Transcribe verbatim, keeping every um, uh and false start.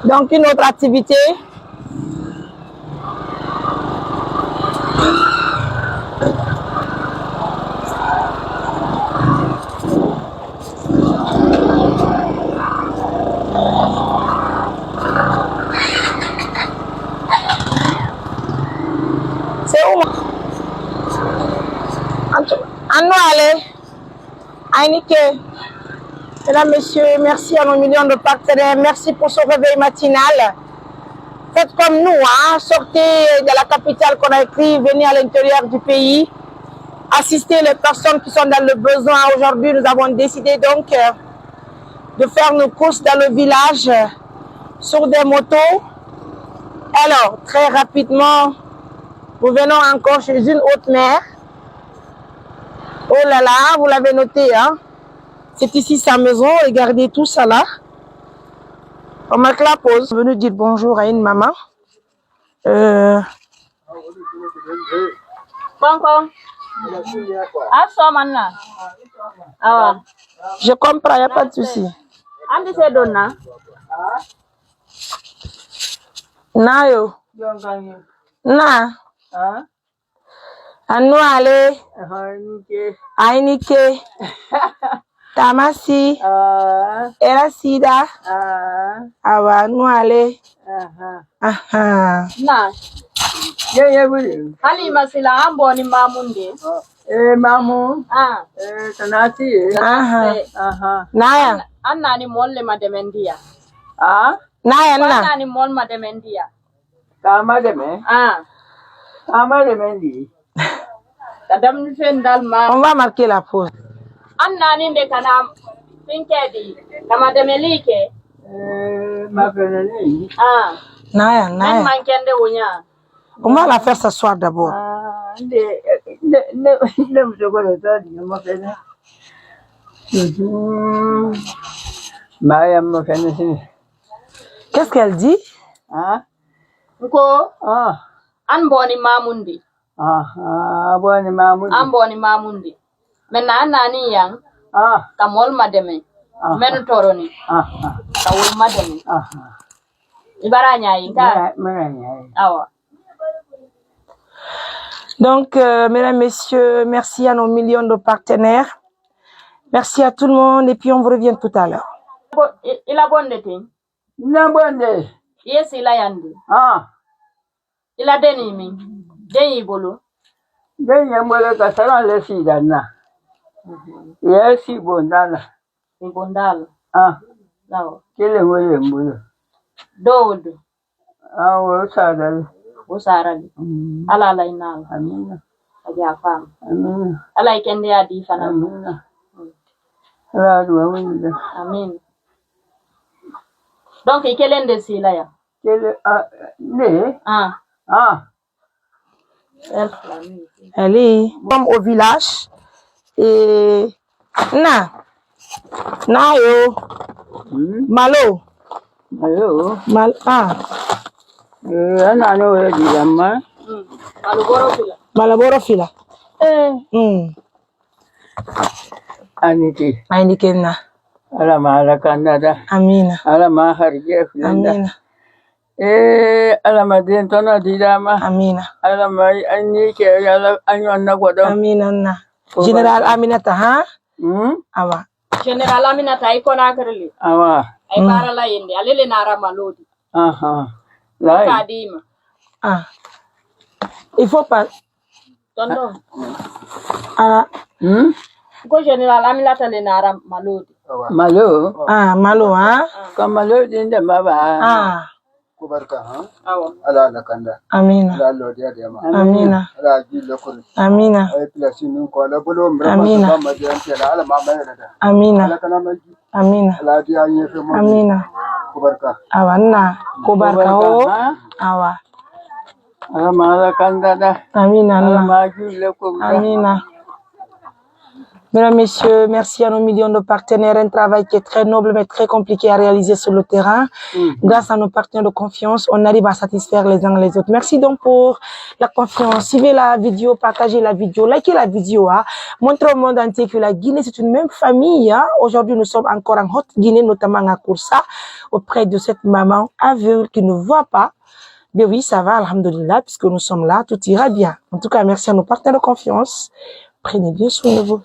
Donc, une autre activité. C'est où? An nu ale. Ainike. Mesdames, Messieurs, merci à nos millions de partenaires. Merci pour ce réveil matinal. Faites comme nous, hein, sortez de la capitale Conakry, venez à l'intérieur du pays, assister les personnes qui sont dans le besoin. Aujourd'hui, nous avons décidé donc, euh, de faire nos courses dans le village, euh, sur des motos. Alors, très rapidement, revenons encore chez une autre mère. Oh là là, vous l'avez noté, hein? C'est ici sa maison. Regardez tout ça là. On marque la pause. Venu dire bonjour à une maman. Euh, Konko. A sɔɔma n naa. Awa. Je comprends, y a pas de souci. An ti see doŋ na. Naa yoo. Naa. An nu ale. Ainike. Tamasi. Era sida. Awa, an nu ale. Ahaa. Naa. Hali i ma sila, an booni maamundi. Ee maamu. Ee tanasi ye. Ahaa. Naa ya. An naani moolu le ma demendi ya. Naa ya. Naa. An naani moolu ma demendi ya. Ka a ma deme. Ka a ma demendi. Ka damni feŋ dal ma. On va marquer la pause. An naani de ka naa finkee di ka ma demeli ke. Ma feneni. Naa ya. Naa ya. Maŋ kende wo ñaa. On va la faire s'asseoir d'abord. Nde nde nde nde muso ko to di ma fene. Maya ma fene sini. Qu'est-ce qu'elle dit? N ko an booni maamundi. An booni maamundi. An booni maamundi. Menna an naani yaŋ ka moolu ma deme. Mennu toroni ka wolu ma deme. I bara ñaayi ka awa. Donc, euh, mesdames, messieurs, merci à nos millions de partenaires. Merci à tout le monde et puis on vous revient tout à l'heure. I la bonde tin. Na bonde. Ye sila yandi. Ah. I la deni mi. Deni bolo. Deni bolo ka sara le si danna. Ye si bondala. Si bondala. Ah. Nawo. Kele wele bolo. Dodo. Awo, wo saarali. Wo saarali. Alla la i naala. Amiina. A jaafaama. Amiina. Alla i kendeyaa dii fanaa. Amiina. Alla duwa windi de. Amiina. Donc i kelen de siila ya. Kele a ne. Ah. Ah. Ali. Comme au village. Et na na yo. Malo. Malo. Mal ah. Ana no we di lamma. Malo boro fila. Malo boro fila. Eh. Anike. Anike na. Alla ma alla kanda da. Amiina. Alla ma harje filanda. Amiina. Ee, alla ma den tono diidaama. Amiina. Alla ma anike alla anyo na godo. Amiina na. General aminata ha. Awa. General aminata ay konakiri le. Awa. Ay baara la yende ale le naara maloodi. Aha. Lay. Ka diima. Ah. Il faut pas. Tonton. Ah. Ko general aminata le naara maloodi. Malo. Ah, malo ha. Ka maloodi nde maba. Ah. Kubarka ha. Awa. Alla alla kanda. Amiina. Alla loodiya dema. Amiina. Alla jille kuri. Amiina. Ay plasi min ko alla bolo mra. Amiina. Alla ma mayra da. Amiina. Alla kana ma. Amiina. Amiina. Awa n na ko barka wo. Awa. Amiina n na. Amiina. Mesdames, Messieurs, merci à nos millions de partenaires. Un travail qui est très noble, mais très compliqué à réaliser sur le terrain. Grâce à nos partenaires de confiance, on arrive à satisfaire les uns les autres. Merci donc pour la confiance. Suivez la vidéo, partagez la vidéo, likez la vidéo, hein. Montrez au monde entier que la Guinée, c'est une même famille, hein. Aujourd'hui, nous sommes encore en Haute-Guinée, notamment à Koursa, auprès de cette maman aveugle qui ne voit pas. Mais oui, ça va, alhamdoulilah, puisque nous sommes là, tout ira bien. En tout cas, merci à nos partenaires de confiance. Prenez bien soin de vous.